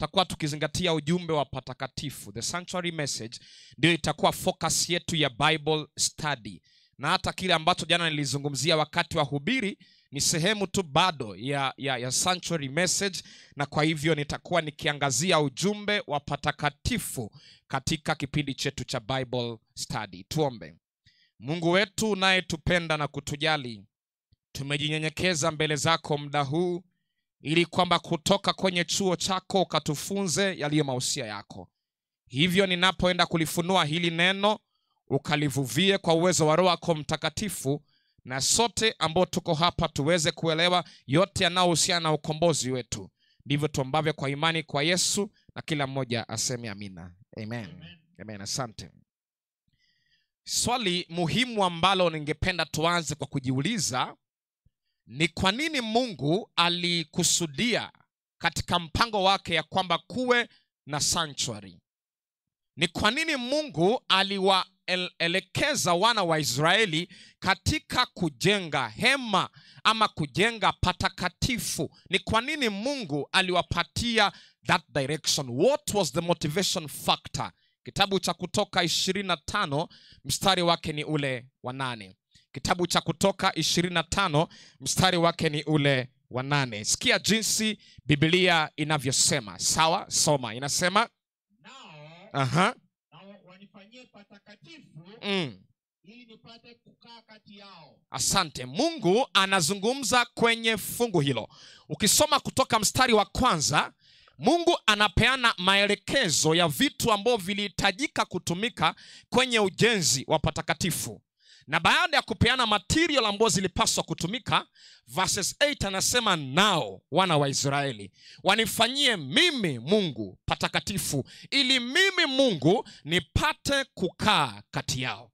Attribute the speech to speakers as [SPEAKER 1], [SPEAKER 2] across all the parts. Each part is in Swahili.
[SPEAKER 1] Tutakuwa tukizingatia ujumbe wa patakatifu. The sanctuary message ndio itakuwa focus yetu ya Bible study. Na hata kile ambacho jana nilizungumzia wakati wa hubiri ni sehemu tu bado ya sanctuary message, na kwa hivyo nitakuwa nikiangazia ujumbe wa patakatifu katika kipindi chetu cha Bible study. Tuombe. Mungu wetu unayetupenda na kutujali, tumejinyenyekeza mbele zako muda huu ili kwamba kutoka kwenye chuo chako ukatufunze yaliyo mausia yako. Hivyo ninapoenda kulifunua hili neno, ukalivuvie kwa uwezo wa Roho wako Mtakatifu, na sote ambao tuko hapa tuweze kuelewa yote yanayohusiana na ukombozi wetu. Ndivyo tuombavyo kwa imani kwa Yesu, na kila mmoja aseme amina. Amen. Amen. Amen. Asante. Swali muhimu ambalo ningependa tuanze kwa kujiuliza ni kwa nini Mungu alikusudia katika mpango wake ya kwamba kuwe na sanctuary? Ni kwa nini Mungu aliwaelekeza wana wa Israeli katika kujenga hema ama kujenga patakatifu? Ni kwa nini Mungu aliwapatia that direction? What was the motivation factor? Kitabu cha Kutoka 25 mstari wake ni ule wa 8. Kitabu cha Kutoka 25 mstari wake ni ule wa 8. Sikia jinsi Biblia inavyosema. Sawa, soma. Inasema, aha,
[SPEAKER 2] wanifanyie patakatifu ili nipate kukaa kati yao.
[SPEAKER 1] Asante. Mungu anazungumza kwenye fungu hilo. Ukisoma kutoka mstari wa kwanza, Mungu anapeana maelekezo ya vitu ambavyo vilihitajika kutumika kwenye ujenzi wa patakatifu. Na baada ya kupeana material ambazo zilipaswa kutumika, verses 8 anasema, nao wana wa Israeli wanifanyie mimi Mungu patakatifu ili mimi Mungu nipate kukaa kati yao.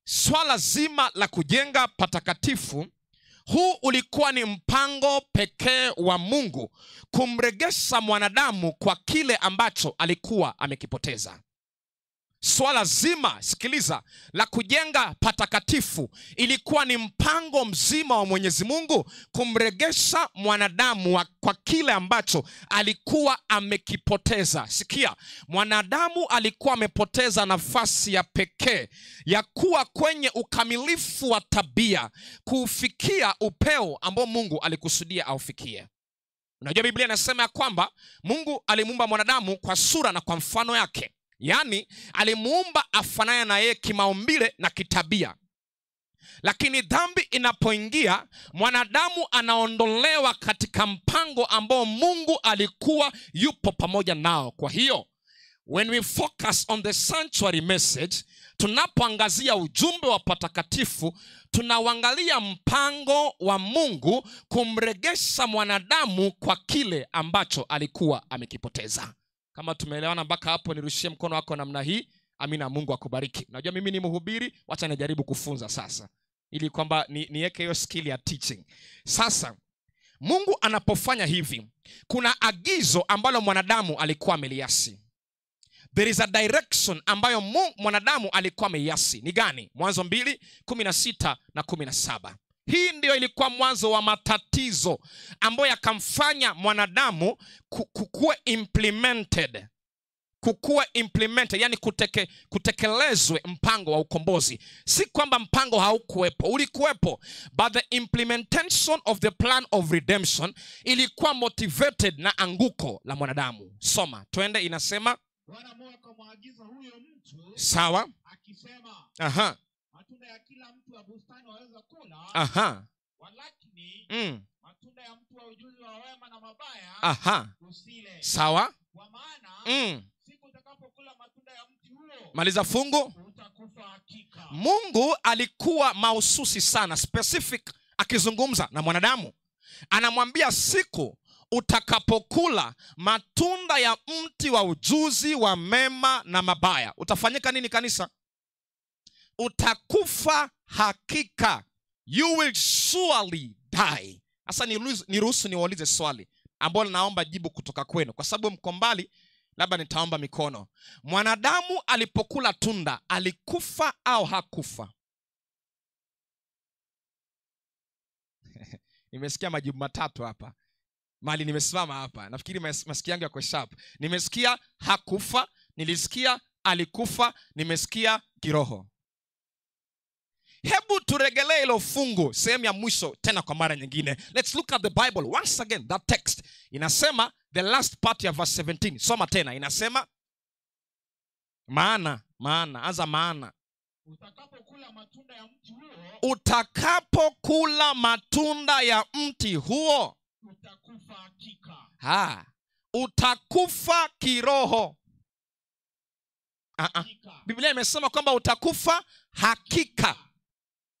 [SPEAKER 1] Swala zima la kujenga patakatifu, huu ulikuwa ni mpango pekee wa Mungu kumregesha mwanadamu kwa kile ambacho alikuwa amekipoteza. Swala zima, sikiliza, la kujenga patakatifu ilikuwa ni mpango mzima wa Mwenyezi Mungu kumregesha mwanadamu kwa kile ambacho alikuwa amekipoteza. Sikia, mwanadamu alikuwa amepoteza nafasi ya pekee ya kuwa kwenye ukamilifu wa tabia, kufikia upeo ambao Mungu alikusudia aufikie. Unajua Biblia inasema ya kwamba Mungu alimuumba mwanadamu kwa sura na kwa mfano yake. Yani alimuumba afanane na yeye kimaumbile na kitabia. Lakini dhambi inapoingia, mwanadamu anaondolewa katika mpango ambao Mungu alikuwa yupo pamoja nao. Kwa hiyo, when we focus on the sanctuary message, tunapoangazia ujumbe wa patakatifu, tunauangalia mpango wa Mungu kumregesha mwanadamu kwa kile ambacho alikuwa amekipoteza. Kama tumeelewana mpaka hapo, nirushie mkono wako namna hii. Amina, Mungu akubariki. Najua mimi ni mhubiri, wacha nijaribu kufunza sasa ili kwamba niweke hiyo skill ya teaching. Sasa Mungu anapofanya hivi, kuna agizo ambalo mwanadamu alikuwa ameliasi. There is a direction ambayo mwanadamu alikuwa ameiasi. Ni gani? Mwanzo 2:16 na 17. Hii ndio ilikuwa mwanzo wa matatizo ambayo yakamfanya mwanadamu kukuwa implemented. Kukuwa implemented, yani kutekelezwe mpango wa ukombozi. Si kwamba mpango haukuwepo, ulikuwepo, but the implementation of the plan of redemption ilikuwa motivated na anguko la mwanadamu. Soma, twende. Inasema,
[SPEAKER 2] Bwana Mungu akamwagiza huyo mtu,
[SPEAKER 1] sawa,
[SPEAKER 2] akisema,
[SPEAKER 1] aha,
[SPEAKER 2] matunda ya kila mtu wa bustani waweza kula,
[SPEAKER 1] aha,
[SPEAKER 2] walakini matunda ya mtu wa ujuzi wa wema na mabaya,
[SPEAKER 1] aha,
[SPEAKER 2] usile.
[SPEAKER 1] Sawa,
[SPEAKER 2] kwa maana siku utakapokula matunda ya mti huo,
[SPEAKER 1] maliza fungu,
[SPEAKER 2] utakufa hakika.
[SPEAKER 1] Mungu alikuwa mahususi sana, specific, akizungumza na mwanadamu. Anamwambia siku utakapokula matunda ya mti wa ujuzi wa mema na mabaya, utafanyika nini kanisa? Utakufa hakika. You will surely die. Sasa niruhusu niwaulize swali ambalo naomba jibu kutoka kwenu, kwa sababu mko mbali, labda nitaomba mikono. Mwanadamu alipokula tunda alikufa au hakufa? Nimesikia majibu matatu hapa. Mali nimesimama hapa, nafikiri masikio yangu yako sharp. Nimesikia hakufa, nilisikia alikufa, nimesikia kiroho. Hebu turegelee hilo fungu sehemu ya mwisho tena kwa mara nyingine. Let's look at the Bible once again, that text. Inasema the last part ya verse 17. Soma tena, inasema maana, anza maana.
[SPEAKER 2] Utakapokula matunda ya mti huo,
[SPEAKER 1] utakapokula matunda ya mti huo
[SPEAKER 2] utakufa hakika.
[SPEAKER 1] Utakufa kiroho. Biblia imesema kwamba utakufa hakika.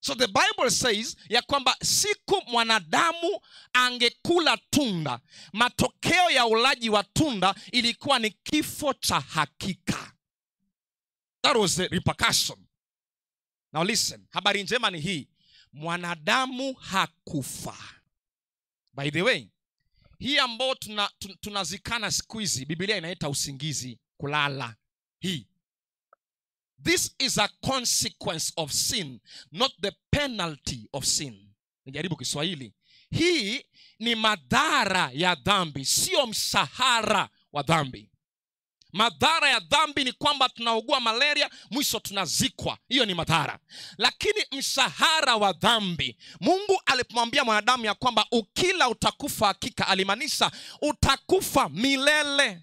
[SPEAKER 1] So the Bible says ya kwamba siku mwanadamu angekula tunda, matokeo ya ulaji wa tunda ilikuwa ni kifo cha hakika. That was the repercussion. Now listen, habari njema ni hii. Mwanadamu hakufa. By the way, hii ambao tunazikana siku hizi, Biblia inaita usingizi, kulala. Hii. This is a consequence of sin, not the penalty of sin. Nijaribu Kiswahili. Hii ni madhara ya dhambi, sio mshahara wa dhambi. Madhara ya dhambi ni kwamba tunaugua malaria, mwisho tunazikwa. Hiyo ni madhara. Lakini mshahara wa dhambi, Mungu alipomwambia mwanadamu ya kwamba ukila utakufa hakika, alimaanisha utakufa milele.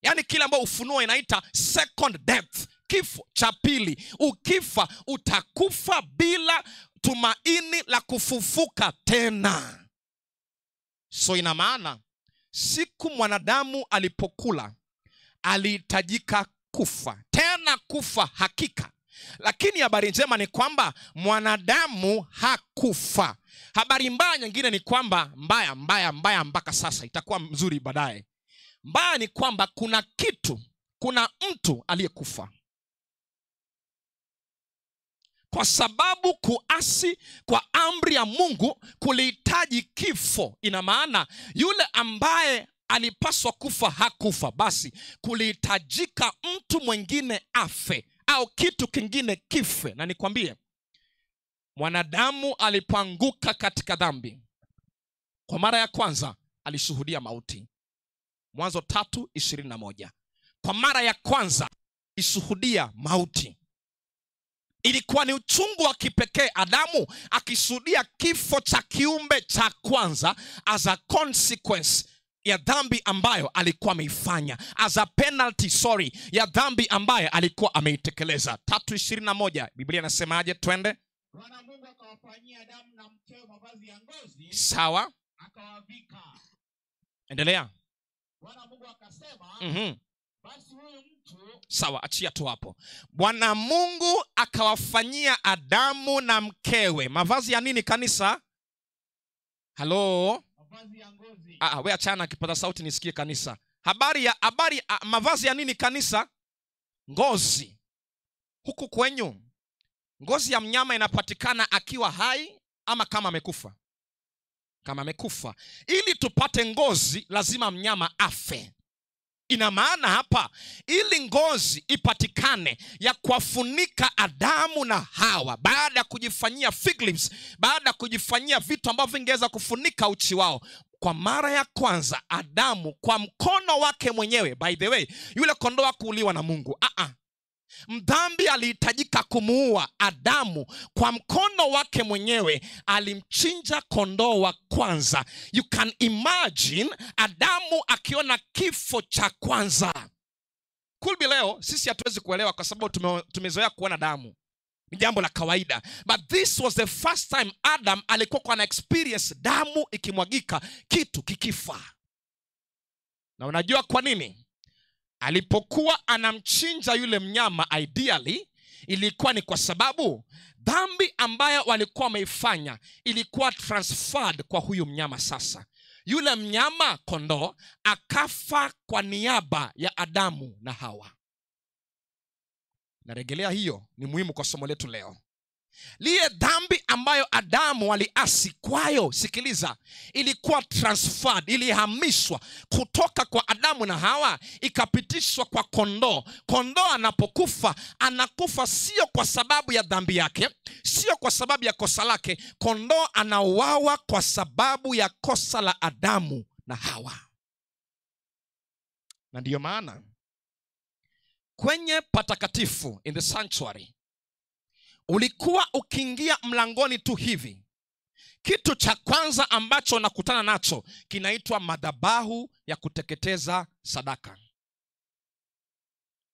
[SPEAKER 1] Yaani kile ambacho Ufunuo inaita second death, kifo cha pili. Ukifa utakufa bila tumaini la kufufuka tena. So ina maana siku mwanadamu alipokula alihitajika kufa, tena kufa hakika. Lakini habari njema ni kwamba mwanadamu hakufa. Habari mbaya nyingine ni kwamba, mbaya mpaka sasa, itakuwa mzuri baadaye. Mbaya ni kwamba kuna kitu, kuna mtu aliyekufa. Kwa sababu kuasi kwa amri ya Mungu kulihitaji kifo. Ina maana yule ambaye alipaswa kufa hakufa, basi kulihitajika mtu mwingine afe au kitu kingine kife. Na nikwambie, mwanadamu alipoanguka katika dhambi kwa mara ya kwanza alishuhudia mauti. Mwanzo 3:21. Kwa mara ya kwanza alishuhudia mauti. Ilikuwa ni uchungu wa kipekee, Adamu akishuhudia kifo cha kiumbe cha kwanza as a consequence ya dhambi ambayo alikuwa ameifanya, as a penalty, sorry, ya dhambi ambayo alikuwa ameitekeleza. 3:21. Biblia inasemaje? Twende.
[SPEAKER 2] Bwana Mungu akawafanyia Adamu na mkewe mavazi ya ngozi.
[SPEAKER 1] Sawa.
[SPEAKER 2] Akawavika.
[SPEAKER 1] Endelea.
[SPEAKER 2] Bwana Mungu akasema, basi huyu mtu.
[SPEAKER 1] Sawa, achia tu hapo. Bwana Mungu akawafanyia Adamu na mkewe mavazi ya nini kanisa? Halo?
[SPEAKER 2] Mavazi ya ngozi.
[SPEAKER 1] Wewe achana kipaza sauti nisikie kanisa. Habari mavazi ya nini kanisa? Ngozi. Huku kwenyu ngozi ya mnyama inapatikana akiwa hai ama kama amekufa? Kama amekufa. Ili tupate ngozi lazima mnyama afe. Ina maana hapa ili ngozi ipatikane ya kuwafunika Adamu na Hawa baada ya kujifanyia fig leaves, baada ya kujifanyia vitu ambavyo vingeweza kufunika uchi wao, kwa mara ya kwanza Adamu kwa mkono wake mwenyewe, by the way, yule kondoo hakuuliwa na Mungu. Mdhambi alihitajika kumuua Adamu kwa mkono wake mwenyewe, alimchinja kondoo wa kwanza. You can imagine Adamu akiona kifo cha kwanza. Kulbi leo sisi hatuwezi kuelewa kwa sababu tumezoea kuona damu. Ni jambo la kawaida. But this was the first time Adam alikuwa ana experience damu ikimwagika, kitu kikifa. Na unajua kwa nini? Alipokuwa anamchinja yule mnyama, ideally ilikuwa ni kwa sababu dhambi ambayo walikuwa wameifanya ilikuwa transferred kwa huyu mnyama. Sasa yule mnyama kondoo akafa kwa niaba ya Adamu na Hawa. Narejelea hiyo, ni muhimu kwa somo letu leo. Liye dhambi ambayo Adamu aliasi kwayo, sikiliza, ilikuwa transferred, ilihamishwa kutoka kwa Adamu na Hawa ikapitishwa kwa kondoo. Kondoo anapokufa, anakufa sio kwa sababu ya dhambi yake, sio kwa sababu ya kosa lake. Kondoo anauawa kwa sababu ya kosa la Adamu na Hawa. Na ndiyo maana kwenye patakatifu, in the sanctuary, ulikuwa ukiingia mlangoni tu hivi, kitu cha kwanza ambacho unakutana nacho kinaitwa madhabahu ya kuteketeza sadaka.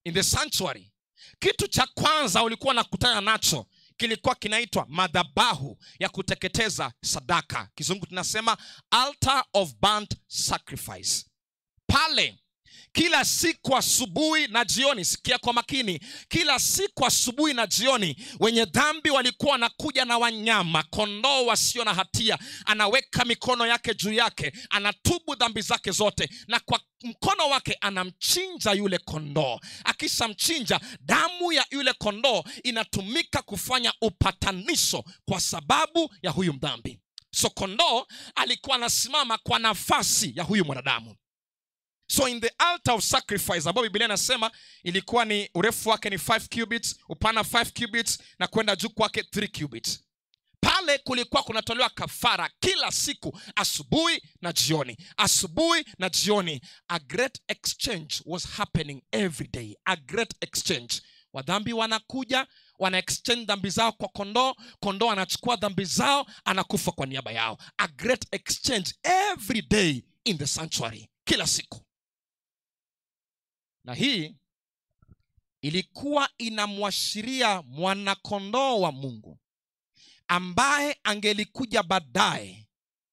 [SPEAKER 1] In the sanctuary, kitu cha kwanza ulikuwa unakutana nacho kilikuwa kinaitwa madhabahu ya kuteketeza sadaka. Kizungu tunasema altar of burnt sacrifice. Pale kila siku asubuhi na jioni, sikia kwa makini, kila siku asubuhi na jioni wenye dhambi walikuwa wanakuja na wanyama, kondoo wasio na hatia. Anaweka mikono yake juu yake, anatubu dhambi zake zote, na kwa mkono wake anamchinja yule kondoo. Akishamchinja, damu ya yule kondoo inatumika kufanya upatanisho kwa sababu ya huyu mdhambi. So kondoo alikuwa anasimama kwa nafasi ya huyu mwanadamu. So in the altar of sacrifice, ambayo Biblia inasema ilikuwa ni urefu wake ni 5 cubits, upana 5 cubits na kwenda juu kwake 3 cubits. Pale kulikuwa kunatolewa kafara kila siku, asubuhi na jioni, asubuhi na jioni. A great exchange was happening every day. A great exchange. Wadhambi wanakuja, wana exchange dhambi zao kwa kondoo, kondoo anachukua dhambi zao, anakufa kwa niaba yao. A great exchange every day in the sanctuary, kila siku. Na hii ilikuwa inamwashiria mwanakondoo wa Mungu ambaye angelikuja baadaye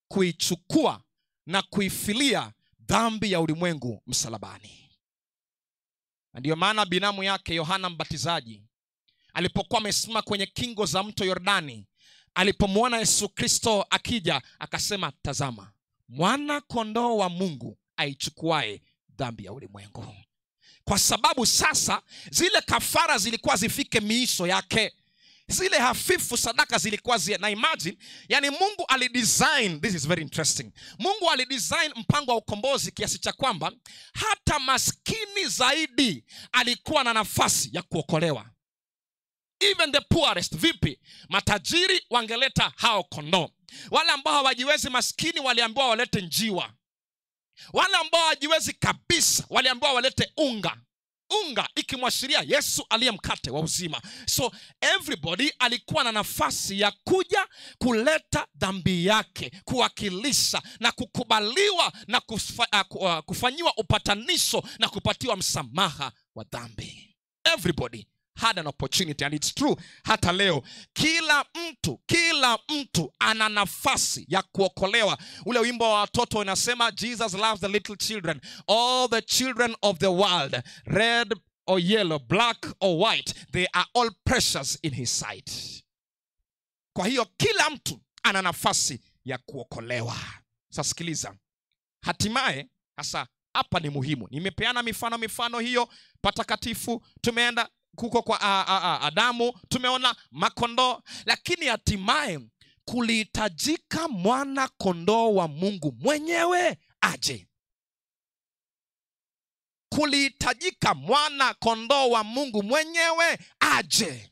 [SPEAKER 1] kuichukua na kuifilia dhambi ya ulimwengu msalabani. Na ndiyo maana binamu yake Yohana Mbatizaji alipokuwa amesimama kwenye kingo za mto Yordani, alipomwona Yesu Kristo akija, akasema, tazama, mwana kondoo wa Mungu aichukuae dhambi ya ulimwengu. Kwa sababu sasa zile kafara zilikuwa zifike miisho yake. Zile hafifu sadaka zilikuwa na imagine, yani Mungu alidesign, this is very interesting. Mungu alidesign mpango wa ukombozi kiasi cha kwamba hata maskini zaidi alikuwa na nafasi ya kuokolewa. Even the poorest. Vipi? Matajiri wangeleta hao kondoo. Wale ambao hawajiwezi maskini waliambiwa walete njiwa. Wale ambao hawajiwezi kabisa waliambiwa walete unga. Unga ikimwashiria Yesu aliye mkate wa uzima. So everybody alikuwa na nafasi ya kuja kuleta dhambi yake, kuwakilisha na kukubaliwa na kufanyiwa upatanisho na kupatiwa msamaha wa dhambi. Everybody had an opportunity, and it's true hata leo kila mtu ana nafasi ya kuokolewa. Ule wimbo wa watoto unasema Jesus loves the little children, all the children of the world, red or yellow, black or white, they are all precious in his sight. Kwa hiyo kila mtu ana nafasi ya kuokolewa. Sasa sikiliza, hatimaye sasa hapa ni muhimu. Nimepeana mifano hiyo patakatifu, tumeenda kuko kwa Adamu, tumeona makondoo, lakini hatimaye kulihitajika mwana kondoo wa Mungu mwenyewe aje. Kulihitajika mwana kondoo wa Mungu mwenyewe aje.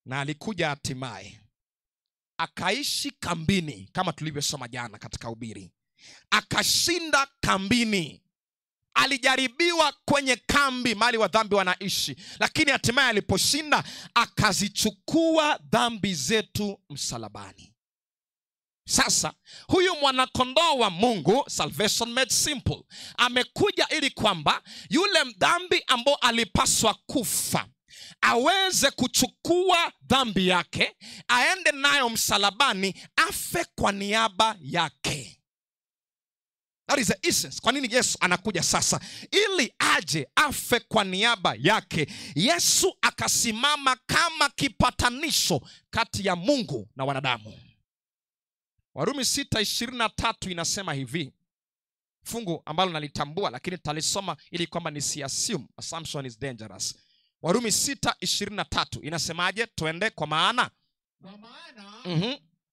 [SPEAKER 1] Na alikuja hatimaye, akaishi kambini kama tulivyosoma jana katika ubiri. Akashinda kambini. Alijaribiwa kwenye kambi mahali wa dhambi wanaishi, lakini hatimaye aliposhinda akazichukua dhambi zetu msalabani. Sasa huyu mwanakondoo wa Mungu, salvation made simple, amekuja ili kwamba yule dhambi ambao alipaswa kufa aweze kuchukua dhambi yake, aende nayo msalabani, afe kwa niaba yake. That is the essence. Kwa nini Yesu anakuja sasa? Ili aje afe kwa niaba yake. Yesu akasimama kama kipatanisho kati ya Mungu na wanadamu. Warumi 6:23 inasema hivi. Fungu ambalo nalitambua lakini talisoma ili kwamba nisiassume. Assumption is dangerous. Warumi 6:23 inasemaje? Twende. Kwa maana,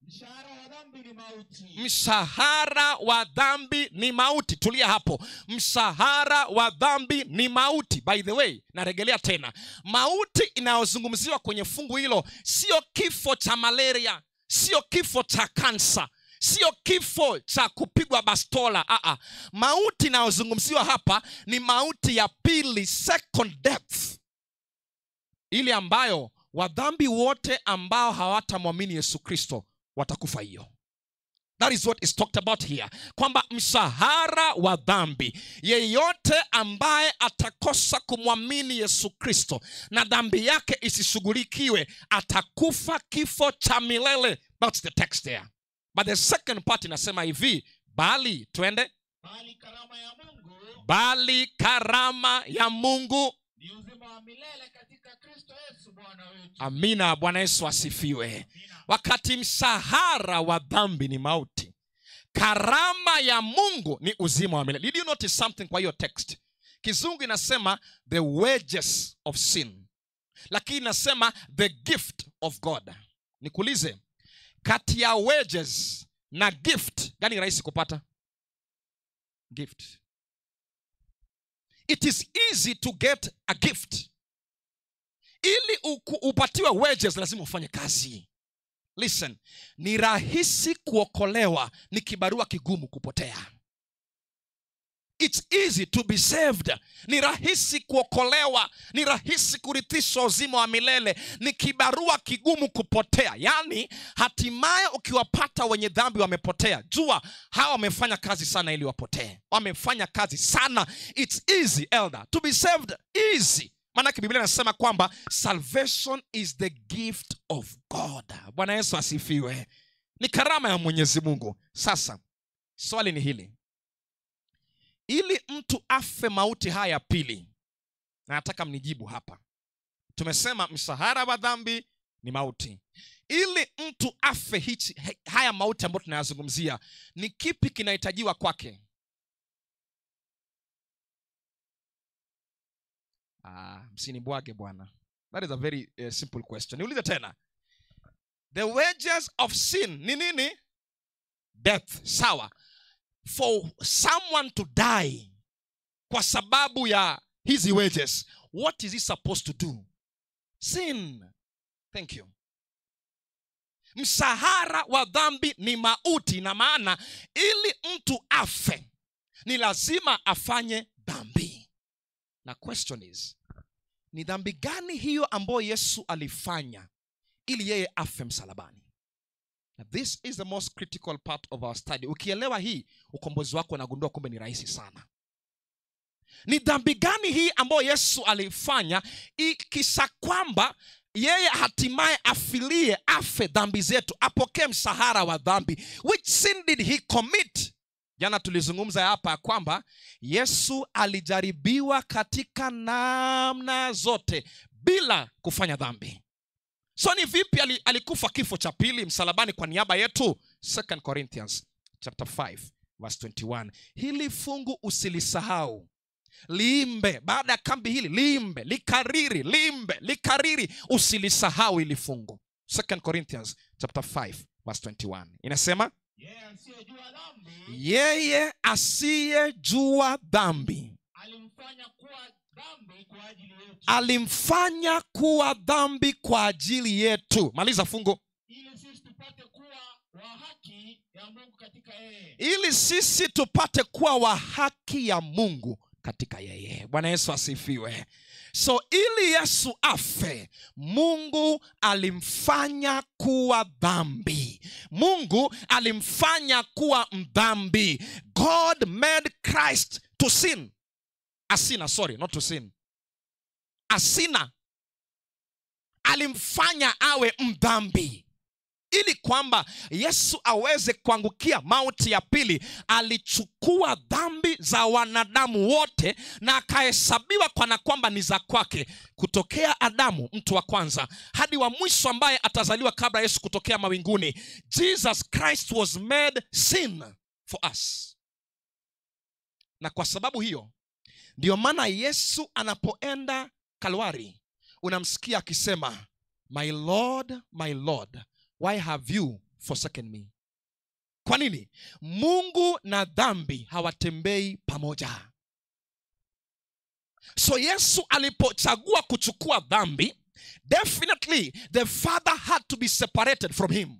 [SPEAKER 2] mshahara wa dhambi ni mauti.
[SPEAKER 1] Mshahara wa dhambi ni mauti. Tulia hapo. Mshahara wa dhambi ni mauti. By the way, narejelea tena, mauti inayozungumziwa kwenye fungu hilo sio kifo cha malaria, sio kifo cha kansa, sio kifo cha kupigwa bastola. Mauti inayozungumziwa hapa ni mauti ya pili, second death, ile ambayo wadhambi wote ambao hawatamwamini Yesu Kristo watakufa hiyo. That is what is talked about here. Kwamba mshahara wa dhambi, yeyote ambaye atakosa kumwamini Yesu Kristo na dhambi yake isishughulikiwe, atakufa kifo cha milele. That's the text there. But the second part inasema hivi, bali, twende.
[SPEAKER 2] Bali karama ya Mungu.
[SPEAKER 1] Bali karama ya Mungu
[SPEAKER 2] ni uzima wa milele katika Kristo Yesu Bwana wetu.
[SPEAKER 1] Amina. Bwana Yesu asifiwe.
[SPEAKER 2] Amina.
[SPEAKER 1] Wakati mshahara wa dhambi ni mauti, karama ya Mungu ni uzima wa milele. Did you notice something kwa hiyo text? Kizungu inasema the wages of sin, lakini inasema the gift of God. Nikuulize, kati ya wages na gift, gani rahisi kupata? Gift. It is easy to get a gift. Ili upatiwe wages lazima ufanye kazi. Listen, ni rahisi kuokolewa, ni kibarua kigumu kupotea. It's easy to be saved. Ni rahisi kuokolewa, ni rahisi kurithishwa uzima wa milele, ni kibarua kigumu kupotea. Yaani hatimaye ukiwapata wenye dhambi wamepotea, jua hawa wamefanya kazi sana ili wapotee. Wamefanya kazi sana. It's easy, elder, to be saved. Easy. Maana Biblia inasema kwamba salvation is the gift of God. Bwana Yesu asifiwe. Ni karama ya Mwenyezi Mungu. Sasa swali ni hili. Ili mtu afe mauti haya ya pili, na nataka mnijibu hapa. Tumesema mshahara wa dhambi ni mauti. Ili mtu afe haya mauti ambayo tunayazungumzia, ni kipi kinahitajiwa kwake? Msinibwage bwana. That is a very simple question. Niulize tena. The wages of sin ni nini? Death. Sawa. For someone to die kwa sababu ya hizi wages, what is he supposed to do? Sin. Thank you. Mshahara wa dhambi ni mauti, na maana ili mtu afe ni lazima afanye dhambi. Na question is, ni dhambi gani hiyo ambayo Yesu alifanya ili yeye afe msalabani? Now, this is the most critical part of our study. Ukielewa hii, ukombozi wako unagundua kumbe ni rahisi sana. Ni dhambi gani hii ambayo Yesu alifanya kisa kwamba yeye hatimaye afilie, afe dhambi zetu, apokee mshahara wa dhambi? Which sin did he commit? Jana tulizungumza hapa kwamba Yesu alijaribiwa katika namna zote bila kufanya dhambi. So ni vipi alikufa kifo cha pili msalabani kwa niaba yetu? 2 Corinthians chapter 5 verse 21. Hili fungu usilisahau. Liimbe baada ya kambi hili, liimbe, likariri, liimbe, likariri, usilisahau hili fungu. 2 Corinthians chapter 5 verse 21. Inasema, yeye asiyejua dhambi alimfanya kuwa dhambi kwa ajili yetu. Maliza fungu.
[SPEAKER 2] Ili sisi tupate kuwa wa haki ya Mungu katika yeye.
[SPEAKER 1] Ili sisi tupate kuwa wa haki ya Mungu katika yeye. Bwana Yesu asifiwe. So ili Yesu afe, Mungu alimfanya kuwa dhambi. Mungu alimfanya kuwa mdhambi. God made Christ to sin. A sinner, sorry, not to sin. A sinner. Alimfanya awe mdhambi ili kwamba Yesu aweze kuangukia mauti ya pili. Alichukua dhambi za wanadamu wote na akahesabiwa kana kwamba ni za kwake, kutokea Adamu mtu wa kwanza hadi wa mwisho ambaye atazaliwa kabla Yesu kutokea mawinguni. Jesus Christ was made sin for us. Na kwa sababu hiyo ndio maana Yesu anapoenda Kalwari, Unamsikia akisema, my Lord, my Lord, why have you forsaken me? Kwa nini? Mungu na dhambi hawatembei pamoja. So Yesu alipochagua kuchukua dhambi, definitely the Father had to be separated from him.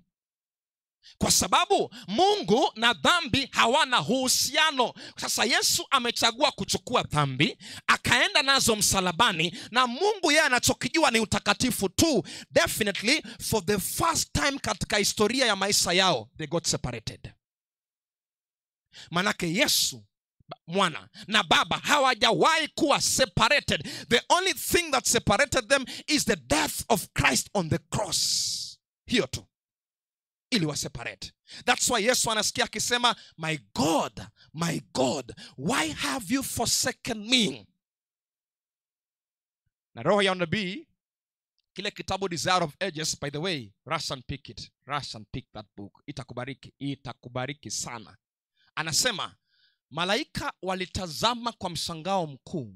[SPEAKER 1] Kwa sababu Mungu na dhambi hawana uhusiano. Sasa Yesu amechagua kuchukua dhambi, akaenda nazo msalabani, na Mungu yeye anachokijua ni utakatifu tu. Definitely for the first time katika historia ya maisha yao, they got separated. Manake Yesu mwana na baba hawajawahi kuwa separated. The only thing that separated them is the death of Christ on the cross. Hiyo tu ili wa separate. That's why Yesu anasikia akisema, my God, my God, why have you forsaken me? Na roho ya unabii, kile kitabu Desire of Ages, by the way, rush and pick it. Rush and pick that book. Itakubariki, itakubariki sana. Anasema, malaika walitazama kwa mshangao mkuu,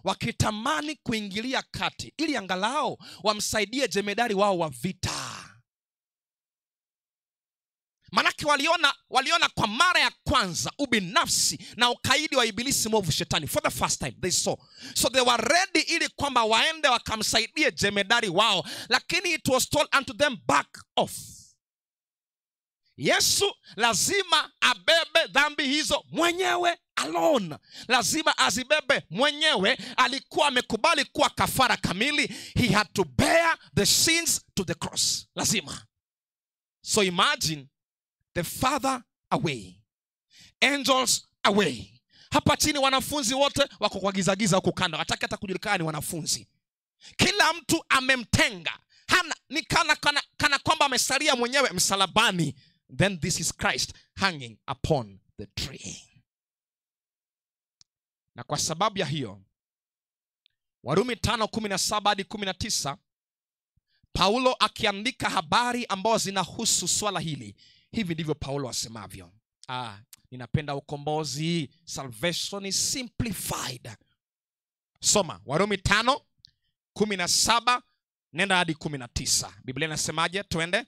[SPEAKER 1] wakitamani kuingilia kati ili angalau wamsaidie jemedari wao wa vita. Manake waliona kwa mara ya kwanza ubinafsi na ukaidi wa ibilisi mwovu shetani. For the first time they saw. So they were ready ili kwamba waende wakamsaidie jemedari wao, lakini it was told unto them, back off. Yesu lazima abebe dhambi hizo mwenyewe alone. Lazima azibebe mwenyewe. Alikuwa amekubali kuwa kafara kamili. He had to bear the sins to the cross. Lazima. So imagine the Father away, angels away. Hapa chini wanafunzi wote wako kwa giza giza huko kando, hataki hata kujulikana ni wanafunzi. Kila mtu amemtenga. Hana, ni kana kwamba amesalia mwenyewe msalabani. Then this is Christ hanging upon the tree. Na kwa sababu ya hiyo, Warumi 5:17-19, Paulo akiandika habari ambazo zinahusu swala hili, hivi ndivyo Paulo asemavyo. Ninapenda ukombozi. Salvation is simplified. Soma Warumi 5:17 nenda hadi 19. Biblia inasemaje? Twende.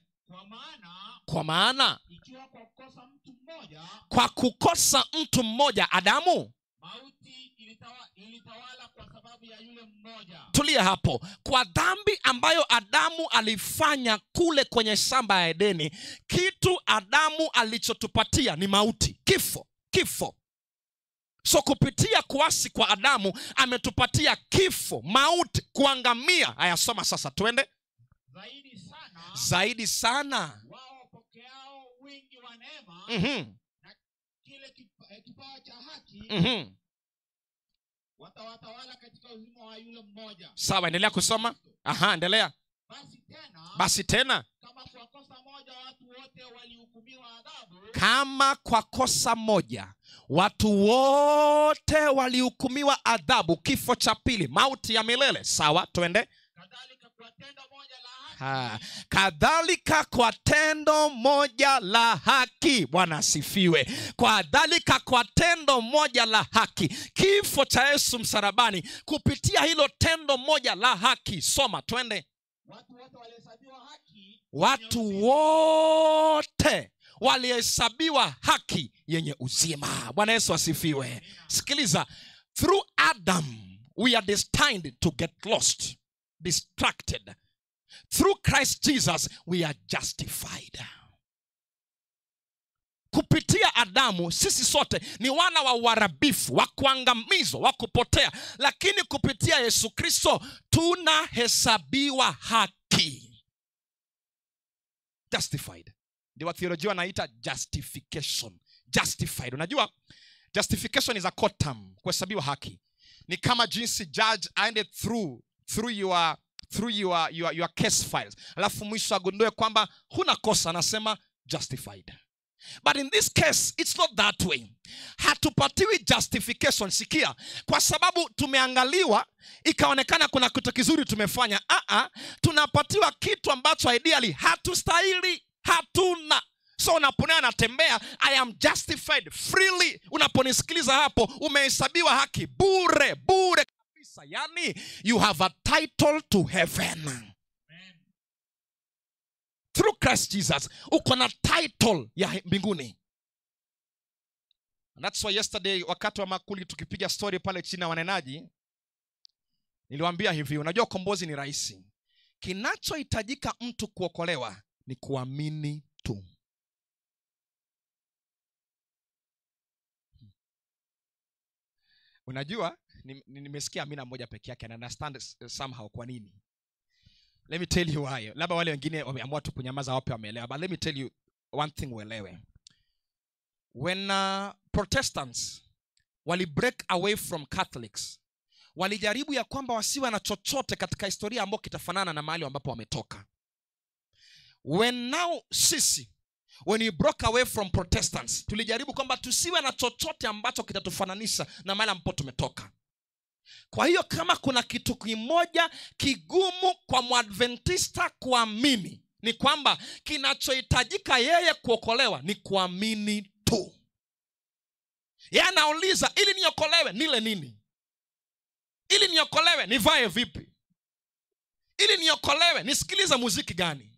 [SPEAKER 1] Kwa maana
[SPEAKER 2] ikiwa kwa kukosa mtu mmoja,
[SPEAKER 1] kwa kukosa mtu mmoja Adamu,
[SPEAKER 2] mauti ilitawala kwa sababu ya yule mmoja.
[SPEAKER 1] Tulia hapo. Kwa dhambi ambayo Adamu alifanya kule kwenye shamba ya Edeni, kitu Adamu alichotupatia ni mauti, kifo, kifo. So kupitia kuasi kwa Adamu ametupatia kifo, mauti, kuangamia. Haya, soma sasa, twende.
[SPEAKER 2] Zaidi sana,
[SPEAKER 1] zaidi sana
[SPEAKER 2] wao wapokeao wingi wa neema, na kile kipawa cha haki, watawatawala katika uzima wa yule mmoja.
[SPEAKER 1] Sawa, endelea kusoma. Aha, endelea. Basi tena,
[SPEAKER 2] kama kwa kosa moja watu wote walihukumiwa adhabu,
[SPEAKER 1] kama kwa kosa moja watu wote walihukumiwa adhabu, kifo cha pili, mauti ya milele. Sawa, twende.
[SPEAKER 2] Kadhalika kwa tendo moja la haki,
[SPEAKER 1] kadhalika kwa tendo moja la haki. Bwana asifiwe. Kadhalika kwa tendo moja la haki, kifo cha Yesu msalabani, kupitia hilo tendo moja la haki. Soma, twende.
[SPEAKER 2] Watu wote walihesabiwa haki,
[SPEAKER 1] watu wote walihesabiwa haki yenye uzima. Bwana Yesu asifiwe. Sikiliza, through Adam we are destined to get lost, distracted. Through Christ Jesus we are justified. Kupitia Adamu sisi sote ni wana wa uharibifu, wa kuangamizwa, wa kupotea, lakini kupitia Yesu Kristo tunahesabiwa haki. Justified. Ndio theolojia wanaita justification. Justified. Unajua justification is a court term, kuhesabiwa haki. Ni kama jinsi judge aende through your case files, alafu mwisho agundue kwamba huna kosa, anasema justified. But in this case it's not that way. Hatupatiwi justification, sikia, kwa sababu tumeangaliwa ikaonekana kuna kitu kizuri tumefanya. Tunapatiwa kitu ambacho ideally hatustahili, hatuna. So unaponea natembea, I am justified freely. Unaponisikiliza hapo, umehesabiwa haki bure, bure. Kanisa, yani you have a title to heaven.
[SPEAKER 2] Amen.
[SPEAKER 1] Through Christ Jesus, uko na title ya mbinguni. And that's why yesterday wakati wa makuli tukipiga story pale chini na wanenaji, niliwaambia hivi, unajua ukombozi ni rahisi. Kinachohitajika mtu kuokolewa ni kuamini tu. Unajua, nimesikia amina moja peke yake and understand somehow kwa nini. Let me tell you why. Labda wale wengine wameamua tu kunyamaza, wape wameelewa. But let me tell you one thing uelewe. When Protestants wali break away from Catholics, walijaribu ya kwamba wasiwe na chochote katika historia ambayo kitafanana na mahali ambapo wametoka. When now sisi, when we broke away from Protestants, tulijaribu kwamba tusiwe na chochote ambacho kitatufananisha na mahali ambapo tumetoka. Kwa hiyo kama kuna kitu kimoja kigumu kwa Mwadventista kuamini, ni kwamba kinachohitajika yeye kuokolewa ni kuamini tu. Yeye anauliza, ili niokolewe nile nini? Ili niokolewe nivae vipi? Ili niokolewe nisikilize muziki gani?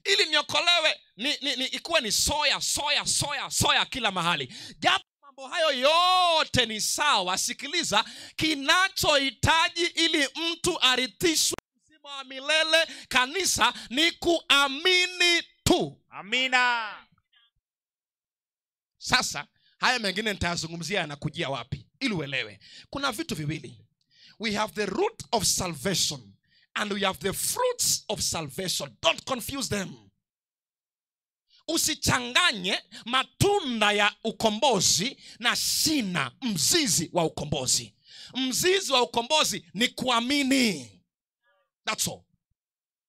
[SPEAKER 1] Ili niokolewe ni ikuwe ni soya soya soya soya kila mahali. Japo mambo hayo yote ni sawa, sikiliza, kinachohitaji ili mtu arithishwe uzima wa milele kanisa ni kuamini tu.
[SPEAKER 3] Amina.
[SPEAKER 1] Sasa haya mengine nitayazungumzia yanakujia wapi ili uelewe. Kuna vitu viwili. We have the root of salvation and we have the fruits of salvation. Don't confuse them. Usichanganye matunda ya ukombozi na shina, mzizi wa ukombozi. Mzizi wa ukombozi ni kuamini. That's all.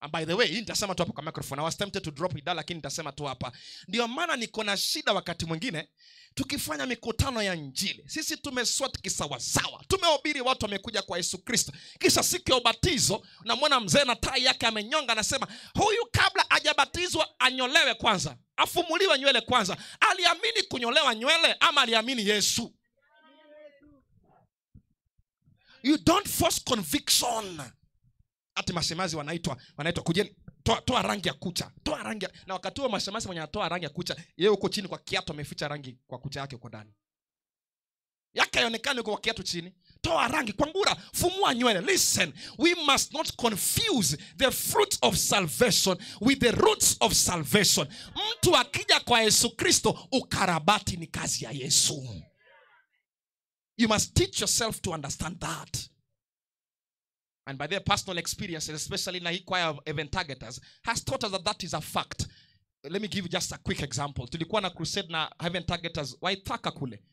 [SPEAKER 1] And by the way, hii nitasema tu hapa kwa microphone. I was tempted to drop it down, lakini nitasema tu hapa. Ndio maana niko na shida wakati mwingine tukifanya mikutano ya injili. Sisi tumeswat kisawasawa. Tumehubiri, watu wamekuja kwa Yesu Kristo. Kisha siku ya ubatizo, unamwona mzee na tai yake amenyonga, anasema huyu kabla hajabatizwa anyolewe kwanza. Afumuliwe nywele kwanza. Aliamini kunyolewa nywele ama aliamini Yesu? You don't force conviction. Ati mashemazi wanaitwa kujeni, toa rangi ya kucha, toa rangi. Na wakati huo mashemazi mwenye anatoa rangi ya kucha, yeye huko chini kwa kiatu ameficha rangi kwa kucha yake huko ndani. Yake haionekani huko kwa kiatu chini. Toa rangi kwa ngura, fumua nywele. Listen, we must not confuse the fruit of salvation with the roots of salvation. Mtu akija kwa Yesu Kristo, ukarabati ni kazi ya Yesu. You must teach yourself to understand that. And by their personal experiences, especially in the choir of event targeters, has taught us that that is a fact. Let me give you just a quick example. Tulikuwa na crusade na event targeters Waithaka kule.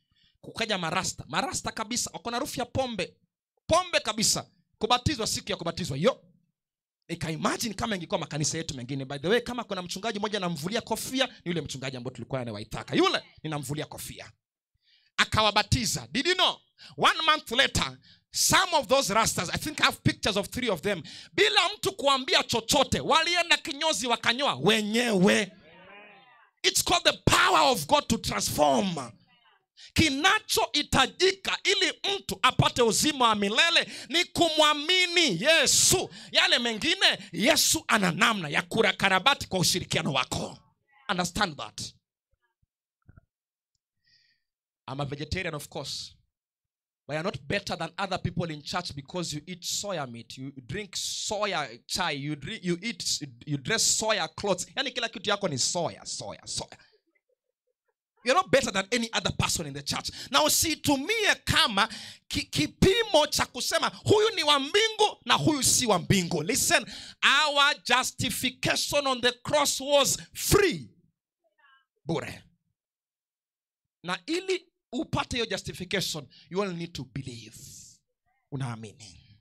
[SPEAKER 1] Kukaja marasta, marasta kabisa, wako na harufu ya pombe. Pombe kabisa. Kubatizwa siku ya kubatizwa. Yo. Ika imagine kama ingekuwa makanisa yetu mengine. By the way, kama kuna mchungaji mmoja anamvulia kofia, ni yule mchungaji ambaye tulikuwa naye Waithaka. Yule ninamvulia kofia. Akawabatiza. Did you know? 1 month later, some of those rastas, I think I have pictures of 3 of them, bila mtu kuambia chochote, walienda kinyozi wakanyoa wenyewe. It's called the power of God to transform. Kinachohitajika ili mtu apate uzima wa milele ni kumwamini Yesu. Yale mengine, Yesu ana namna ya kukarabati kwa ushirikiano wako. Understand that. I'm a vegetarian, of course. But you're not better than other people in church because you eat soya meat, you drink soya chai, you dress soya clothes. Yani kila kitu yako ni soya, soya, soya. You're not better than any other person in the church. Na usitumie kama kipimo cha kusema huyu ni wa mbingu na huyu si wa mbingu. Listen, our justification on the cross was free. Bure. Na ili upate your justification, you only need to believe. Unaamini.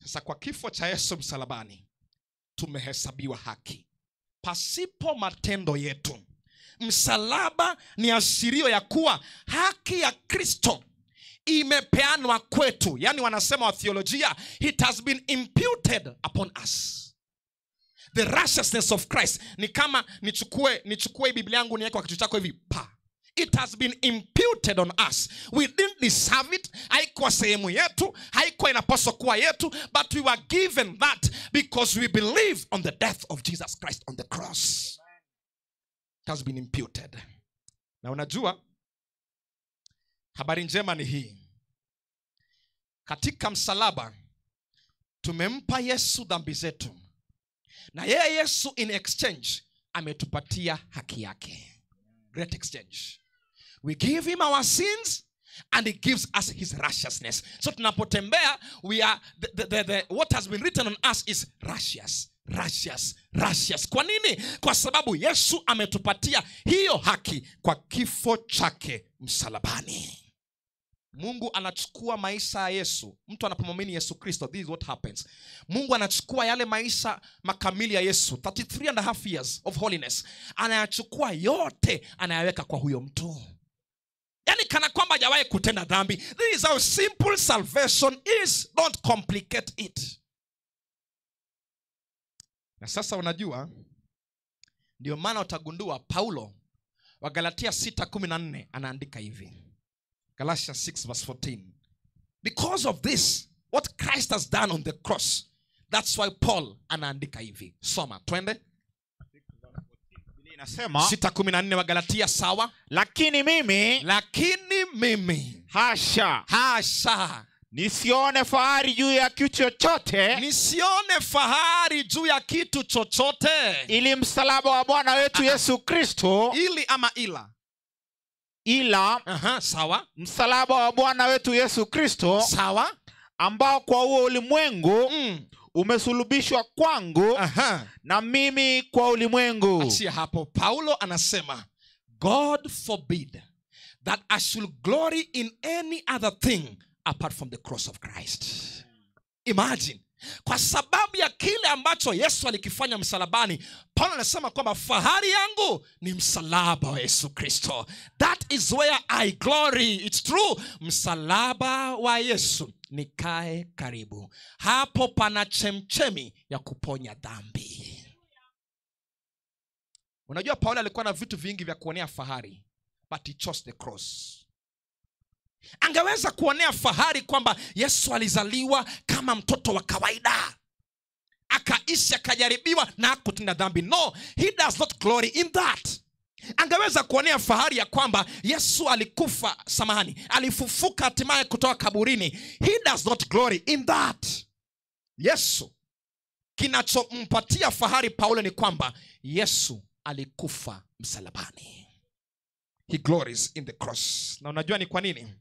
[SPEAKER 1] Sasa kwa kifo cha Yesu msalabani, tumehesabiwa haki. Pasipo matendo yetu. Msalaba ni ashirio ya kuwa haki ya Kristo imepeanwa kwetu. Yani wanasema wa theolojia, it has been imputed upon us. The righteousness of Christ. Ni kama nichukue Biblia yangu niweke kwa kichwa chako hivi, pa. It has been imputed on us. We didn't deserve it. Haikuwa sehemu yetu, haikuwa inapaswa kuwa yetu, but we were given that because we believe on the death of Jesus Christ on the cross. It has been imputed. Na unajua, habari njema ni hii. Katika msalaba tumempa Yesu dhambi zetu, na yeye Yesu in exchange ametupatia haki yake. Great exchange. We give him our sins and he gives us his righteousness. So tunapotembea, we are the what has been written on us is righteous, righteous, righteous. Kwa nini? Kwa sababu Yesu ametupatia hiyo haki kwa kifo chake msalabani. Mungu anachukua maisha ya Yesu. Mtu anapomwamini Yesu Kristo, this is what happens. Mungu anachukua yale maisha makamili ya Yesu, 33.5 years of holiness. Anayachukua yote, anayaweka kwa huyo mtu. Yani kana kwamba hajawahi kutenda dhambi. This is how simple salvation is. Don't complicate it. Na sasa unajua, ndio maana utagundua Paulo wa Galatia 6:14 anaandika hivi. Galatians 6 verse 14. Because of this, what Christ has done on the cross, that's why Paul anaandika hivi. Soma, twende.
[SPEAKER 2] Inasema
[SPEAKER 1] 6:14 wa Galatia, sawa.
[SPEAKER 2] Lakini mimi hasha,
[SPEAKER 1] hasha,
[SPEAKER 2] nisione fahari juu ya kitu chochote,
[SPEAKER 1] nisione fahari juu ya kitu chochote,
[SPEAKER 2] ili msalaba wa Bwana wetu Yesu Kristo,
[SPEAKER 1] ili ama ila,
[SPEAKER 2] ila,
[SPEAKER 1] sawa,
[SPEAKER 2] msalaba wa Bwana wetu Yesu Kristo,
[SPEAKER 1] sawa,
[SPEAKER 2] ambao kwa huo ulimwengu umesulubishwa kwangu, na mimi kwa ulimwengu.
[SPEAKER 1] Achia hapo. Paulo anasema, God forbid that I should glory in any other thing apart from the cross of Christ. Imagine. Kwa sababu ya kile ambacho Yesu alikifanya msalabani, Paulo anasema kwamba fahari yangu ni msalaba wa Yesu Kristo. That is where I glory. It's true. Msalaba wa Yesu nikae karibu. Hapo pana chemchemi ya kuponya dhambi. Unajua Paulo alikuwa na vitu vingi vya kuonea fahari, but he chose the cross. Angeweza kuonea fahari kwamba Yesu alizaliwa kama mtoto wa kawaida, akaishi, akajaribiwa na hakutenda dhambi. No, he does not glory in that. Angeweza kuonea fahari ya kwamba Yesu alikufa, samahani, alifufuka hatimaye kutoka kaburini. He does not glory in that. Yesu, kinachompatia fahari Paulo ni kwamba Yesu alikufa msalabani. He glories in the cross. Na unajua ni kwa nini?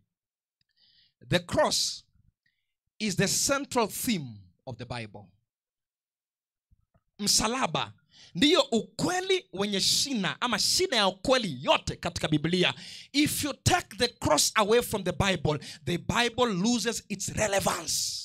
[SPEAKER 1] The cross is the central theme of the Bible. Msalaba ndiyo ukweli wenye shina, ama shina ya ukweli yote katika Biblia. If you take the cross away from the Bible, the Bible loses its relevance.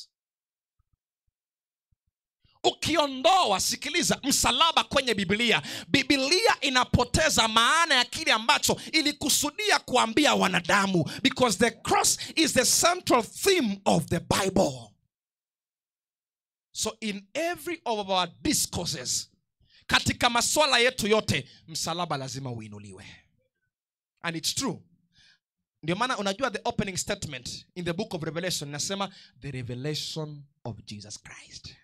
[SPEAKER 1] Ukiondoa, sikiliza, msalaba kwenye Biblia, Biblia inapoteza maana ya kile ambacho ilikusudia kuambia wanadamu, because the cross is the central theme of the Bible. So in every of our discourses, katika maswala yetu yote, msalaba lazima uinuliwe. And it's true. Ndio maana unajua the opening statement in the book of Revelation nasema the revelation of Jesus Christ.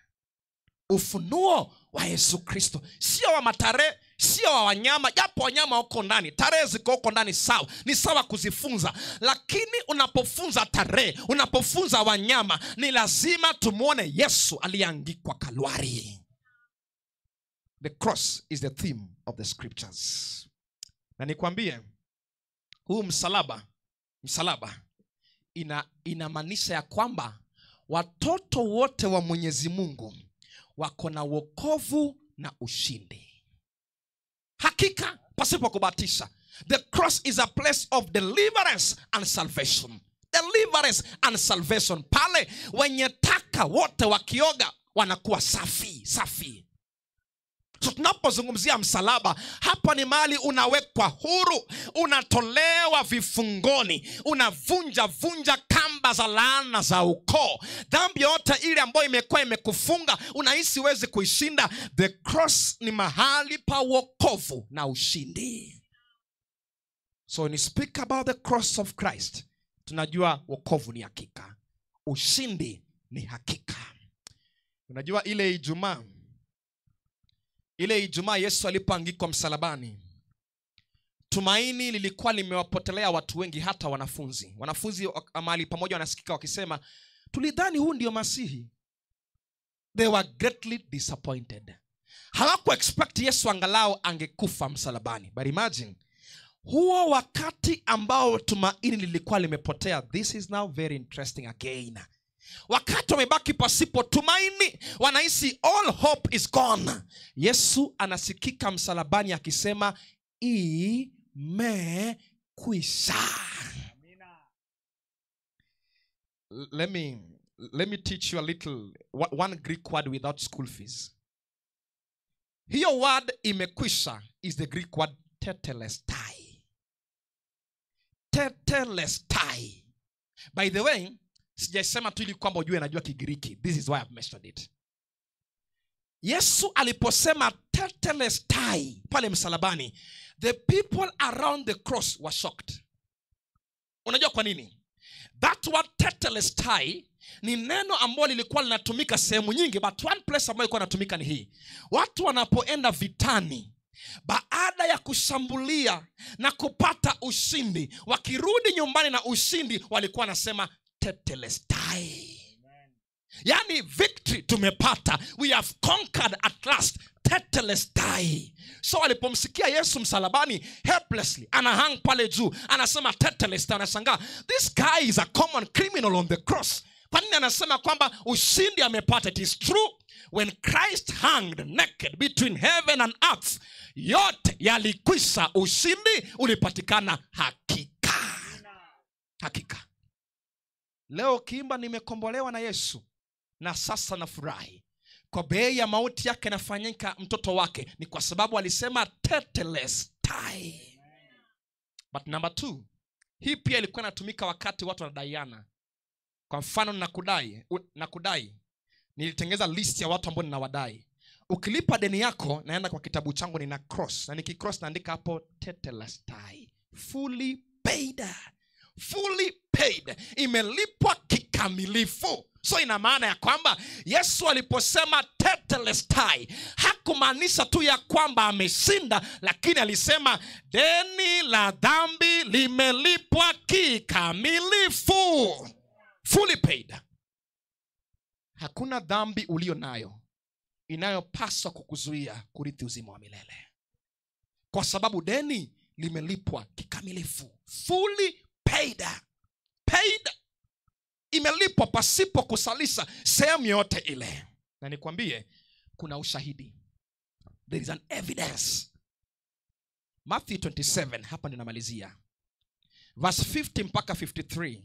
[SPEAKER 1] Ufunuo wa Yesu Kristo. Sio wa matare, sio wa wanyama, japo wanyama huko ndani, tarehe ziko huko ndani, sawa. Ni sawa kuzifunza, lakini unapofunza tarehe, unapofunza wanyama, ni lazima tumuone Yesu aliyeangikwa Kalvari. The cross is the theme of the scriptures. Na nikwambie, huu msalaba inamaanisha ya kwamba watoto wote wa Mwenyezi Mungu wako na wokovu na ushindi. Hakika pasipo kubatisha. The cross is a place of deliverance and salvation. Deliverance and salvation. Pale wenye taka wote wakioga wanakuwa safi, safi. So tunapozungumzia msalaba, hapa ni mahali unawekwa huru, unatolewa vifungoni, unavunja vunja kamba za laana za ukoo. Dhambi yote ile ambayo imekuwa imekufunga, unahisi huwezi kuishinda. The cross ni mahali pa wokovu na ushindi. So when you speak about the cross of Christ, tunajua wokovu ni hakika. Ushindi ni hakika. Unajua ile Ijumaa Yesu alipoangikwa msalabani, tumaini lilikuwa limewapotelea watu wengi, hata wanafunzi. Wanafunzi mahali pamoja wanasikika wakisema, tulidhani huu ndio Masihi. They were greatly disappointed. Hawaku expect Yesu angalau angekufa msalabani. But imagine, huo wakati ambao tumaini lilikuwa limepotea, this is now very interesting again. Wakati wamebaki pasipo tumaini, wanahisi all hope is gone. Yesu anasikika msalabani akisema, imekwisha. Let me teach you a little, one Greek word without school fees. Hiyo word imekwisha is the Greek word tetelestai. Tetelestai. By the way, sijasema tu ili kwamba ujue najua Kigiriki. This is why I've mentioned it. Yesu aliposema tetelestai pale msalabani, the people around the cross were shocked. Unajua kwa nini? That word tetelestai ni neno ambalo lilikuwa linatumika sehemu nyingi, but one place ambayo ilikuwa inatumika ni hii. Watu wanapoenda vitani, baada ya kushambulia na kupata ushindi, wakirudi nyumbani na ushindi, walikuwa wanasema tetelestai. Yani victory tumepata, we have conquered at last, tetelestai. So alipomsikia Yesu msalabani helplessly anahang pale juu, anasema tetelestai, anashangaa, this guy is a common criminal on the cross. Kwa nini anasema kwamba ushindi amepata? It is true, when Christ hanged naked between heaven and earth, yote yalikwisha, ushindi ulipatikana hakika. Hakika. Leo kiimba nimekombolewa na Yesu na sasa nafurahi, kwa bei ya mauti yake nafanyika mtoto wake, ni kwa sababu alisema tetelestai. But number 2, hii pia ilikuwa inatumika wakati watu wanadaiana. Kwa mfano nakudai, nilitengeza list ya watu ambao ninawadai. Ukilipa deni yako, naenda kwa kitabu changu nina cross, na nikicross naandika hapo tetelestai, fully paid. Fully paid, imelipwa kikamilifu. So ina maana ya kwamba Yesu aliposema tetelestai hakumaanisha tu ya kwamba ameshinda, lakini alisema deni la dhambi limelipwa kikamilifu. Fully paid. Hakuna dhambi ulio nayo inayopaswa kukuzuia kurithi uzima wa milele, kwa sababu deni limelipwa kikamilifu. Fully paid. Paid. Imelipwa pasipo kusalisa sehemu yote ile. Na nikwambie kuna ushahidi. There is an evidence. Matthew 27, hapa ninamalizia. Verse 50 mpaka 53.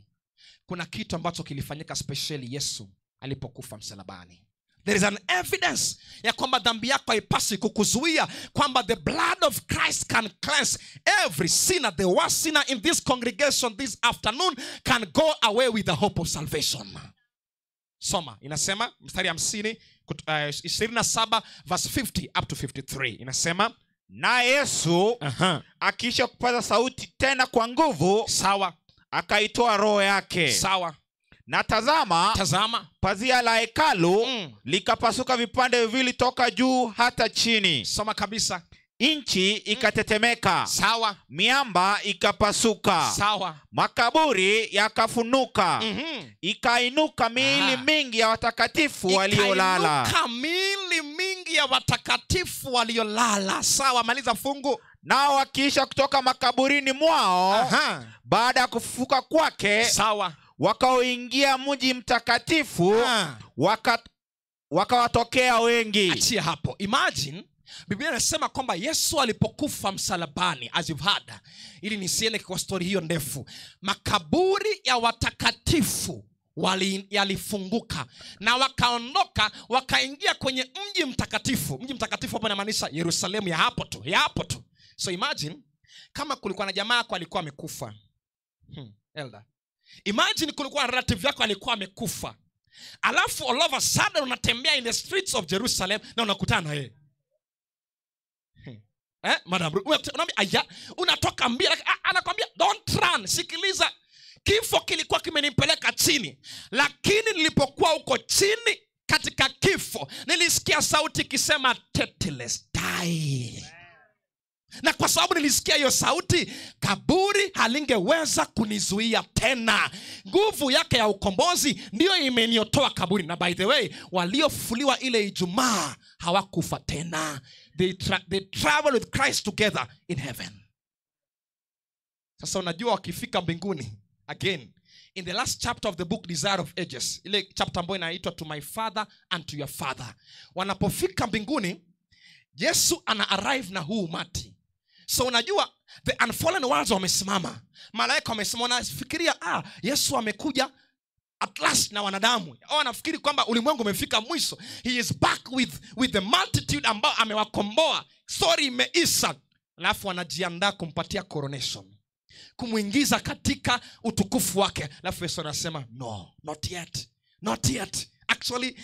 [SPEAKER 1] Kuna kitu ambacho kilifanyika specially Yesu alipokufa msalabani. There is an evidence ya kwamba dhambi yako haipasi kukuzuia, kwamba the blood of Christ can cleanse every sinner. The worst sinner in this congregation this afternoon can go away with the hope of salvation. Soma, inasema mstari 50, 27 verse 50 up to 53. Inasema,
[SPEAKER 3] na Yesu akiisha kupaza sauti tena kwa nguvu,
[SPEAKER 1] sawa,
[SPEAKER 3] akaitoa roho yake.
[SPEAKER 1] Sawa.
[SPEAKER 3] Na tazama, pazia la hekalu likapasuka vipande viwili toka juu hata chini.
[SPEAKER 1] Soma kabisa.
[SPEAKER 3] Nchi ikatetemeka.
[SPEAKER 1] Sawa.
[SPEAKER 3] Miamba ikapasuka.
[SPEAKER 1] Sawa.
[SPEAKER 3] Makaburi yakafunuka. Ikainuka miili mingi ya watakatifu waliolala.
[SPEAKER 1] Ikainuka miili mingi ya watakatifu waliolala. Sawa, maliza fungu.
[SPEAKER 3] Nao wakiisha kutoka makaburini mwao, baada ya kufufuka kwake,
[SPEAKER 1] sawa,
[SPEAKER 3] wakaoingia mji mtakatifu, wakawatokea wengi.
[SPEAKER 1] Achia hapo. Imagine, Biblia inasema kwamba Yesu alipokufa msalabani, as you've heard, ili nisiende kwa story hiyo ndefu, makaburi ya watakatifu yalifunguka na wakaondoka wakaingia kwenye mji mtakatifu. Mji mtakatifu hapa inamaanisha Yerusalemu ya hapo tu, ya hapo tu. So imagine kama kulikuwa na jamaa yako alikuwa amekufa. Elder. Imagine kulikuwa na relative yako alikuwa amekufa. Alafu all of a sudden unatembea in the streets of Jerusalem na unakutana na yeye. Madam, unaambia aya, unatoka mbio, anakuambia don't run, sikiliza. Kifo kilikuwa kimenipeleka chini, lakini nilipokuwa huko chini katika kifo, nilisikia sauti ikisema tetelestai. Na kwa sababu nilisikia hiyo sauti, kaburi halingeweza kunizuia tena. Nguvu yake ya ukombozi ndiyo imeniotoa kaburi. Na by the way, waliofufuliwa ile Ijumaa hawakufa tena. They travel with Christ together in heaven. Sasa unajua wakifika mbinguni, again, in the last chapter of the book Desire of Ages, ile chapter ambayo inaitwa To My Father and to Your Father, wanapofika mbinguni, Yesu ana arrive na huu umati. So unajua the unfallen ones wamesimama, malaika wamesimama, wanafikiria Yesu amekuja at last na wanadamu. Wanafikiri kwamba ulimwengu umefika mwisho. He is back with the multitude ambao amewakomboa. Story imeisha. Alafu wanajiandaa kumpatia coronation, kumuingiza katika utukufu wake. Alafu Yesu anasema no, not yet. Not yet. Actually,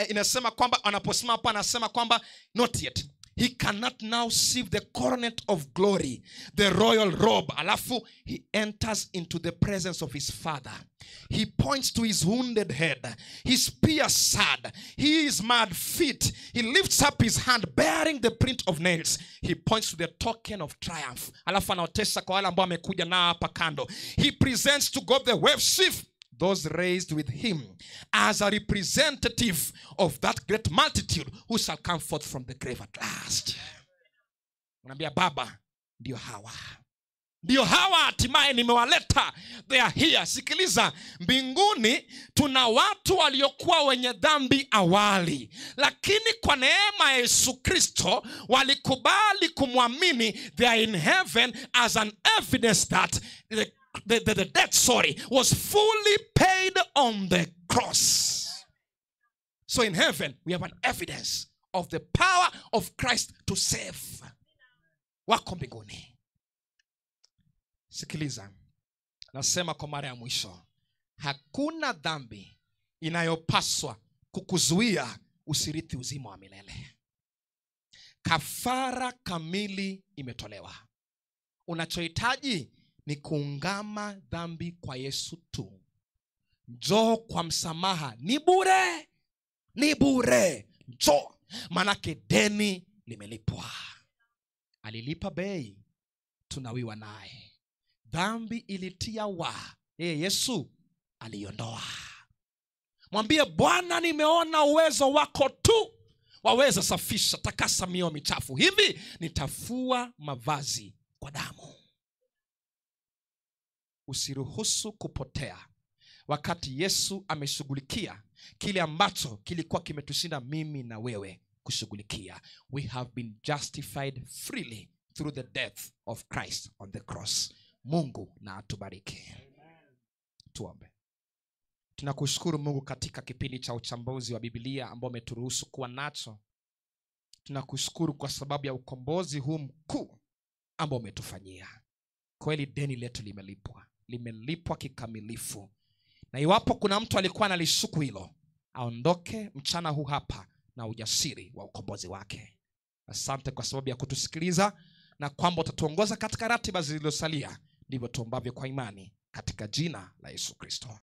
[SPEAKER 1] inasema kwamba anaposema hapa anasema kwamba not yet. He cannot now see the coronet of glory, the royal robe. Alafu, he enters into the presence of his father. He points to his wounded head, his pierced side, his mad feet. He lifts up his hand bearing the print of nails. He points to the token of triumph. Alafu anaotesa kwa wale ambao amekuja na hapa kando. He presents to God the wave sheaf, those raised with him, as a representative of that great multitude who shall come forth from the grave at last. Unaambia Baba, ndio hawa. Ndio hawa hatimaye nimewaleta. They are here. Sikiliza, mbinguni tuna watu waliokuwa wenye dhambi awali, lakini kwa neema ya Yesu Kristo walikubali kumwamini. They are in heaven as an evidence that the debt, was fully paid on the cross. So in heaven, we have an evidence of the power of Christ to save. Wako mbinguni. Sikiliza, nasema kwa mara ya mwisho, hakuna dhambi inayopaswa kukuzuia usirithi uzima wa milele. Kafara kamili imetolewa. Unachohitaji ni kuungama dhambi kwa Yesu tu. Njoo kwa msamaha. Ni bure. Ni bure. Njoo. Manake deni limelipwa. Alilipa bei. Tunawiwa naye. Dhambi ilitia wa. Yeye Yesu aliondoa. Mwambie Bwana, nimeona uwezo wako tu. Waweza safisha, takasa mioyo michafu. Hivi nitafua mavazi kwa damu. Usiruhusu kupotea wakati Yesu ameshughulikia kile ambacho kilikuwa kimetushinda mimi na wewe kushughulikia. We have been justified freely through the death of Christ on the cross. Mungu na atubariki. Tuombe. Tunakushukuru Mungu katika kipindi cha uchambuzi wa Biblia ambao umeturuhusu kuwa nacho. Tunakushukuru kwa sababu ya ukombozi huu mkuu ambao umetufanyia. Kweli deni letu limelipwa. Limelipwa kikamilifu. Na iwapo kuna mtu alikuwa analishuku hilo, aondoke mchana huu hapa na ujasiri wa ukombozi wake. Asante kwa sababu ya kutusikiliza na kwamba utatuongoza katika ratiba zilizosalia. Ndivyo tuombavyo kwa imani katika jina la Yesu Kristo.